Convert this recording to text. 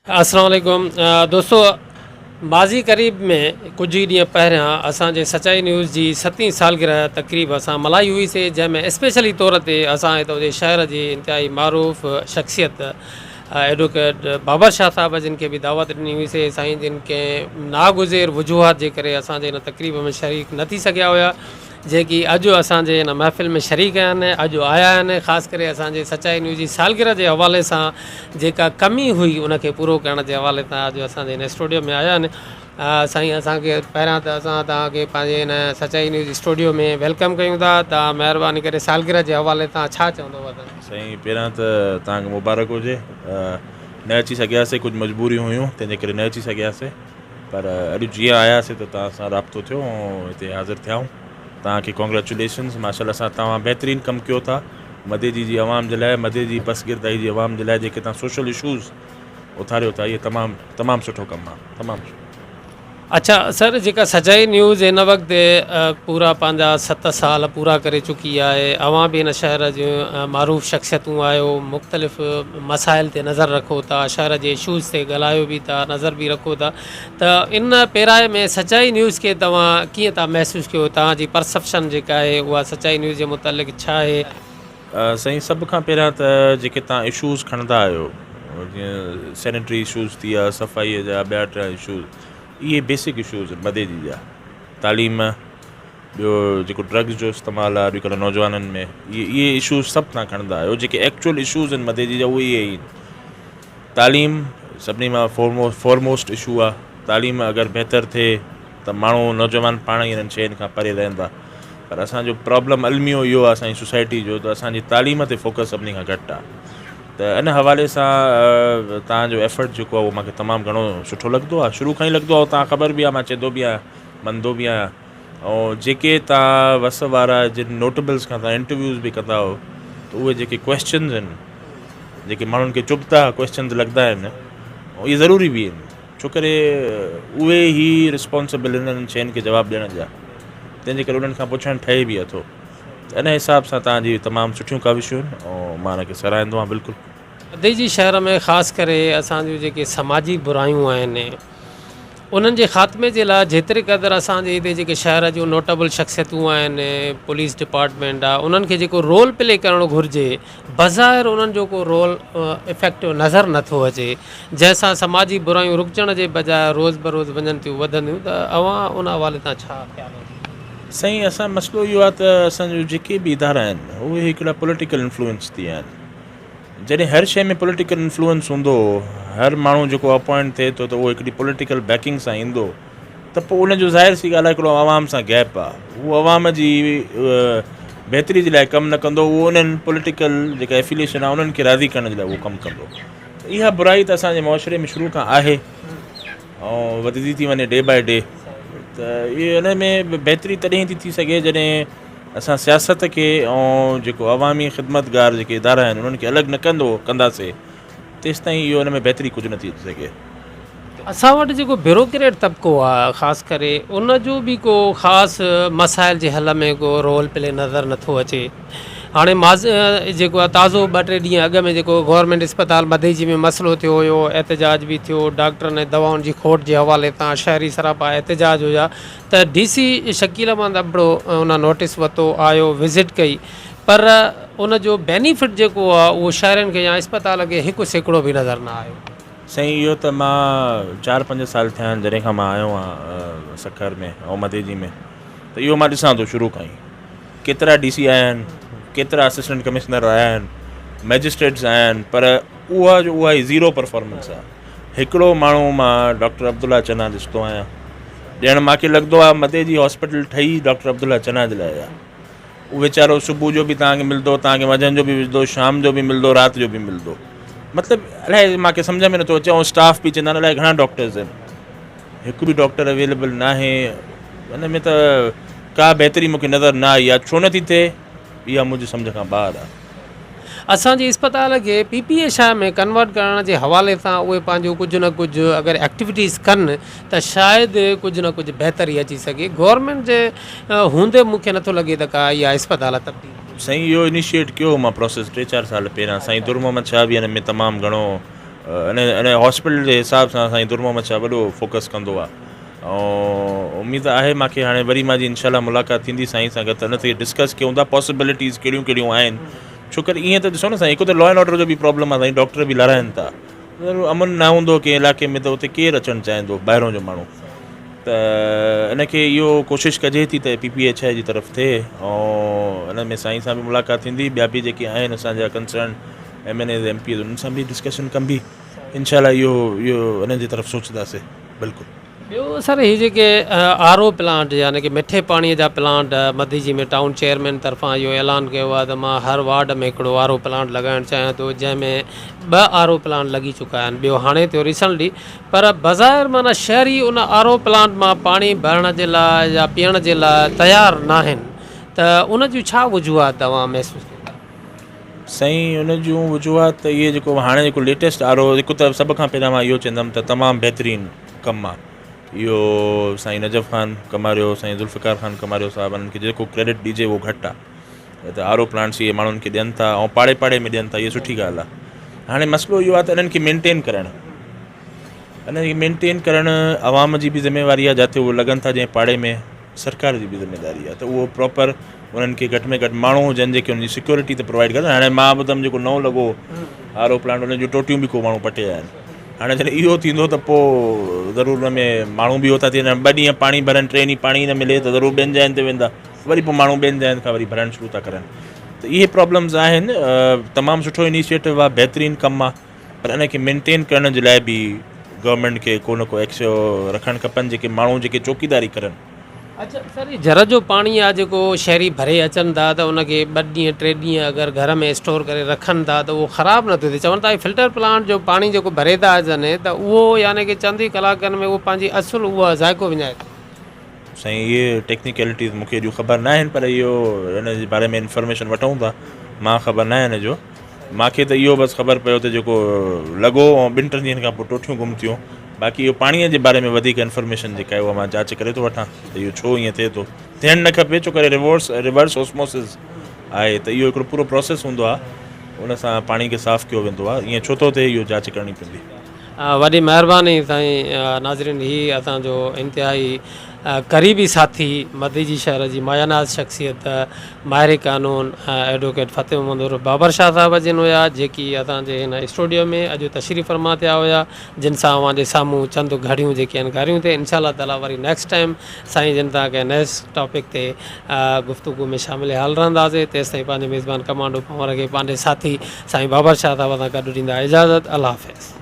السلام عليڪم دوستو ماضي قريب ۾ ڪجهه ئي ڏينهن پهريان اسان جي سچائي نيوز جي ستين سالگرهه تقريب اسان ملهائي هئي سي جنهن ۾ اسپيشلي طور تي اسان هتان جي شهر جي انتهائي معروف شخصيت ايڊوڪيٽ بابر شاهه صاحب جن کي به دعوت ڏني هئي سي سائين جن ڪنهن ناگزير وجوهات جي ڪري اسان جي هن تقريب ۾ شريڪ نه ٿي سگهيا هيا جيڪي اڄ اسان جي هن محفل ۾ شريڪ آهن، اڄ آيا آهن، خاص ڪري اسان جي سچائي نيوز جي سالگرهه جي حوالي سان جيڪا ڪمي هئي ان کي پورو ڪرڻ جي حوالي سان اڄ اسان جي هن اسٽوڊيو ۾ آيا آهن. سائين اسان کي پهريان ته اسان توهان کي پنهنجي هن سچائي نيوز اسٽوڊيو ۾ welcome ڪيون ٿا، توهان مهرباني ڪري سالگرهه جي حوالي سان ڇا چوندو اسان کي؟ سائين پهريان ته توهان کي مبارڪ هجي، نه اچي سگهياسي ڪجهه مجبوريون هيون تنهن جي ڪري نه اچي سگهياسي. پر اڄ جيئن آياسي ته توهان سان رابطو ٿيو ۽ هتي حاضر ٿيا آهيون. توهان کي ڪانگريچوليشنز ماشاء الله سان توهان بهترين ڪم ڪيو ٿا مديجي جي عوام جي لاء مديجي پسگردائي جي عوام جي لاء جيڪي توهان سوشل اشوز اٿاريو ٿا اهي تمام تمام سٺو ڪم آهي تمام سٺو. اڇا سر جيڪا سچائي نيوز هن وقت پورا پنهنجا ست سال پورا ڪري چڪي آهي اوهان به هن شهر جون معروف شخصيتون آهيو مختلف مسائل تي نظر رکو ٿا شهر جي اشوز تي ڳالهايو به ٿا نظر به رکو ٿا ته ان پيرائي ۾ سچائي نيوز کي توهان ڪيئن ٿا محسوس ڪيو توهان جي پرسپشن جيڪا آهي اها سچائي نيوز جي متعلق ڇا آهي؟ سائين سڀ کان پهريان ته جيڪي توهان اشوز کڻندا آهيو جيئن سينيٽري اشوز ٿي ويا صفائي جا ٻيا ٽيا اشوز اهي بيسڪ اشوز آهن مديجي جا تعليم ٻيو جيڪو ڊرگز جو استعمال آهي اڄڪلهه نوجوانن ۾ اهي اهي اشوز سڀ تان کڻندا آهيو جيڪي ايڪچوئل اشوز آهن مديجي جا اهي اهي آهن تعليم سڀني مان فورموسٽ اشو آهي تعليم اگر بهتر ٿئي ته ماڻهو نوجوان پاڻ ئي انهن شين کان پري رهندا پر اسانجو پرابلم الميو اهو آهي اسانجي سوسائٽي جو ته اسانجي تعليم تي فوڪس سڀني کان گهٽ آهي ته ان حوالي سان تان جو ايفرٽ جيڪو آهي اهو مانکي تمام گهڻو سٺو لڳندو آهي شروع کان ئي لڳندو آهي تان خبر به آهي مان چوندو به آهيان مندو به آهيان ۽ جيڪي تان وس وارا جن نوٽيبلز کان تان انٽرويوز به ڪندا آهيو ته اهي جيڪي ڪويسچنز آهن جيڪي ماڻهن کي چڀتا ڪويسچنز لڳندا آهن اهي ضروري به آهن ڇو ڪري اهي ئي رسپانسبل آهن انهن شين کي جواب ڏيڻ جا تنهن جي ڪري انهن کان پڇڻ ٺهي به اٿو ته ان حساب سان تان جي تمام سٺيون ڪاوشون آهن ۽ مان ان کي ساراهيندو آهيان بلڪل. ادي جي شهر ۾ خاص ڪري اسان جون جيڪي سماجي برايون آهن انهن جي خاتمي جي لاء جيتري قدر اسان جي هتي جيڪي شهر جون نوٽيبل شخصيتون آهن پوليس ڊپارٽمينٽ آهي انهن کي جيڪو رول پلي ڪرڻ گهرجي بظاهر انهن جو ڪو رول افيڪٽو نظر نٿو اچي جنهن سان سماجي برايون رڪجڻ جي بجاء روز بروز وڃن ٿيون وڌنديون ته اوهان ان حوالي تان ڇا خيال رکو؟ سائين اسان مسئلو اهو آهي ته اسان جو جيڪي به ادارا آهن اهي هڪڙا پوليٽيڪل انفلوئنس ٿي ويا آهن جڏهن هر شيء ۾ پوليٽيڪل انفلوئنس هوندو، هر ماڻهو جيڪو اپوائنٽ ٿئي ٿو ته اهو هڪڙي پوليٽيڪل بيڪنگ سان ايندو ته پوء ان جو ظاهر سي ڳالهه آهي هڪڙو عوام سان گيپ آهي هو عوام جي بهتري جي لاء ڪم نه ڪندو اهو انهن پوليٽيڪل جيڪا افيليشن آهي انهن کي راضي ڪرڻ جي لاء اهو ڪم ڪندو ته اها برائي ته اسان جي معاشري ۾ شروع کان آهي ۽ وڌندي ٿي وڃي ڊي باء ڊي ته اهي ان ۾ بهتري تڏهن ٿي ٿي سگهي جڏهن اسان سياست کي ۽ جيڪو عوامي خدمتگار جيڪي ادارا آهن انهن کي الڳ نه ڪندو ڪنداسي تيستائين اهو ان ۾ بهتري ڪجهه نه ٿي اچي سگهي. اسان وٽ جيڪو بيوروڪريٽ طبقو آهي خاص ڪري ان جو به ڪو خاص مسائل جي حل ۾ ڪو رول پلي نظر نٿو اچي هاڻي ماضي جيڪو آهي تازو ٻه ٽي ڏينهن اڳ ۾ جيڪو گورنمينٽ اسپتال مدئجي ۾ مسئلو ٿيو هيو احتجاج به ٿيو ڊاڪٽرن ۽ دوائن جي کوٽ جي حوالي تان شهري سراپا احتجاج هيا ته ڊي سي شڪيل احمد ابڙو ان نوٽيس ورتو آيو وزٽ ڪئي پر ان جو بينيفٽ جيڪو آ اهو شهرين کي يا اسپتال کي 1% به نظر نه آيو. سائين اهو ته مان چار پنج سال ٿيا آهن جڏهن کان مان آيو آهيان سکر ۾ ۽ مديجي ۾ ته اهو مان ڏسان ٿو شروع کان ئي ڪيترا ڊي سي آيا آهن ڪيترا اسسٽنٽ ڪمشنر آيا آهن مئجسٽريٽس آيا آهن پر اها جو اها ئي زيرو پرفارمنس آهي هڪڙو ماڻهو مان ڊاڪٽر عبدالله چنا ڏسندو آهيان ڄڻ مانکي لڳندو آهي مدي جي هاسپيٽل ٺهي ئي ڊاڪٽر عبدالله چنا جي لاء آهي اهو ويچارو صبح جو به توهان کي ملندو توهان کي منجهند جو به ملندو شام جو به ملندو رات جو به ملندو مطلب الائي مانکي سمجهه ۾ نٿو اچي ۽ اسٽاف به چوندا آهن الائي گهڻا ڊاڪٽرز آهن هڪ به ڊاڪٽر اويليبل ناهي ان ۾ ته ڪا بهتري مونکي نظر نه آئي آهي ڇو نٿي ٿئي اها منهنجي سمجهه کان ٻاهر آهي. اسان جي اسپتال کي پي پي اي شاهه ۾ ڪنورٽ ڪرڻ جي حوالي سان اهي پنهنجو ڪجهه نه ڪجهه اگر ايڪٽيوٽيز ڪن ته شايد ڪجهه نه ڪجهه بهتري اچي سگهي گورنمينٽ جي هوندي مون کي نٿو لڳي ته ڪا اها اسپتال تبديل ٿيندي. سائين اهو انيشيئيٽ ڪيو هو مان پروسيس ٽي چار سال پهريان سائين در محمد شاهه به ان ۾ تمام گهڻو ان ان هاسپيٽل جي حساب سان سائين در محمد شاهه وڏو فوڪس ڪندو آهي ۽ اميد آهي مانکي هاڻي وري مانجي انشاء الله ملاقات ٿيندي سائين سان گڏ ته ان تي ڊسڪس ڪيون ٿا پاسيبلٽيز ڪهڙيون ڪهڙيون آهن ڇو ڪري ائين ته ڏسو نه سائين هڪ ته لا اينڊ آرڊر جو به پرابلم آهي سائين ڊاڪٽر به لڙائن ٿا امن نه هوندو ڪنهن علائقي ۾ ته اتي ڪير اچڻ چاهيندو ٻاهرون جو ماڻهو ته ان کي اهو ڪوشش ڪجي ٿي ته پي پي ايڇ I جي طرف ٿئي ۽ ان ۾ سائين سان به ملاقات ٿيندي ٻيا به جيڪي آهن اسان جا concern M N As M P As انهن سان به ڊسڪشن ڪبي انشاء الله اهو اهو انهن جي طرف سوچنداسي بلڪل. ٻيو سر هي جيڪي آر او پلانٽ يعني ڪي مٺي پاڻي جا پلانٽ مديجي ۾ ٽائون چيئرمين طرفان اهو اعلان ڪيو آهي ته مان هر وارڊ ۾ هڪڙو آر او پلانٽ لڳائڻ چاهيان ٿو جنهن ۾ ٻه آر او پلانٽ لڳي چڪا آهن ٻيو هاڻي ٿيو ريسنٽلي پر بظاهر معنيٰ شهري ان آر او پلانٽ مان پاڻي ڀرڻ جي لاء يا پيئڻ جي لاء تيار ناهن ته ان جون ڇا وجوهات توهان محسوس ڪيو ٿا؟ سائين ان جون وجوهات ته اهي جيڪو هاڻي جيڪو ليٽيسٽ آر او هڪ ته سڀ کان پهريان مان اهو چوندم ته تمام بهترين ڪم آ اهو سائين نجف خان ڪماريو سائين ذوالفقار خان ڪماريو صاحب انهن کي جيڪو ڪريڊٽ ڏجي اهو گهٽ آ ته آر او پلانٽس اهي ماڻهن کي ڏين ٿا ۽ پاڙي پاڙي ۾ ڏين ٿا اهي سٺي ڳالهه آ هاڻي مسئلو اهو آ ته انهن کي مينٽين ڪرڻ انهن کي مينٽين ڪرڻ عوام جي به ذميواري آهي جاتي اهي لڳن ٿا جنهن پاڙي ۾ سرڪار جي به ذميواري آهي ته اهو پراپر انهن کي گهٽ ۾ گهٽ ماڻهو هجن جيڪي انهن جي سيڪيورٽي ته پرووائڊ ڪن هاڻي مان ٻڌم جيڪو نئون لڳو آر او پلانٽ ان جون ٽوٽيون به ڪو ماڻهو پٽي ويا آهن هاڻي جڏهن اهو ٿيندو ته پوء ضرور ان ۾ ماڻهو به اهو ٿا ٿين ٻه ڏينهن پاڻي ڀرن ٽي ڏينهن پاڻي نه ملي ته ضرور ٻين جاين تي ويندا وري پوء ماڻهو ٻين جاين کان وري ڀرڻ شروع ٿا ڪرن ته اهي پرابلمز آهن تمام سٺو انيشيٽو آهي بهترين ڪم آهي پر ان کي مينٽين ڪرڻ جي لاء به گورنمينٽ کي ڪو نه ڪو ايڪشن رکڻ کپن جيڪي ماڻهو جيڪي چوڪيداري ڪرن. اڇا سر هي جر جو پاڻي آ جيڪو شهري ڀري اچن ٿا ته ان کي ٻه ڏينهن ٽي ڏينهن اگر گهر ۾ اسٽور ڪري رکن ٿا ته اهو خراب نه ٿو ٿئي چون ٿا هي فلٽر پلانٽ جو پاڻي جيڪو ڀري ٿا اچن ته اهو يعني ڪي چند ئي ڪلاڪن ۾ اهو پنهنجي اصل اهو ذائقو وڃائي ٿو. سائين اهي ٽيڪنيڪلٽيز مون کي ايڏيون خبر نه آهن پر اهو ان جي باري ۾ انفارميشن وٺون ٿا مان خبر نه آهي ان جو. مان کي ته اهو بس خبر پيو ته جيڪو لڳو ۽ ٻن ٽن ڏينهن کان پوء ٽوٺيون گم ٿيون باقي اهو پاڻيء جي باري ۾ وڌيڪ انفارميشن جيڪا آهي اها مان جاچ ڪري ٿو وٺان ته اهو ڇو ائين ٿئي ٿو ٿيڻ نه کپي ڇو ڪري ريورس ريورس اوسموسز آهي ته اهو هڪڙو پورو پروسيس هوندو آهي ان سان پاڻي کي صاف ڪيو ويندو آهي ائين ڇو ٿو ٿئي اهو جاچ ڪرڻي پوندي. وڏي مهرباني سائين ناظرين هي اسان جو انتهائي قريبي ساٿي مديجي شهر جي مايا ناز شخصيت ماهر قانون ايڊووڪيٽ فتح محمد عرف بابر شاهه صاحب جن هيا جيڪي اسان جي هن اسٽوڊيو ۾ اڄ تشريف فرما ٿيا هيا جن سان اوهان جي سامهون چند گهڙيون جيڪي آهن گهاريون ٿي انشاء الله تعالي وري نيڪسٽ ٽائيم سائين جن سان ڪنهن نيڪسٽ ٽاپڪ تي گفتگو ۾ شامل حال رهنداسي تيستائين پنهنجي ميزبان ڪمانڊو پنهور کي پنهنجي ساٿي سائين بابر شاهه صاحب سان گڏ ڏيندا اجازت الله حافظ.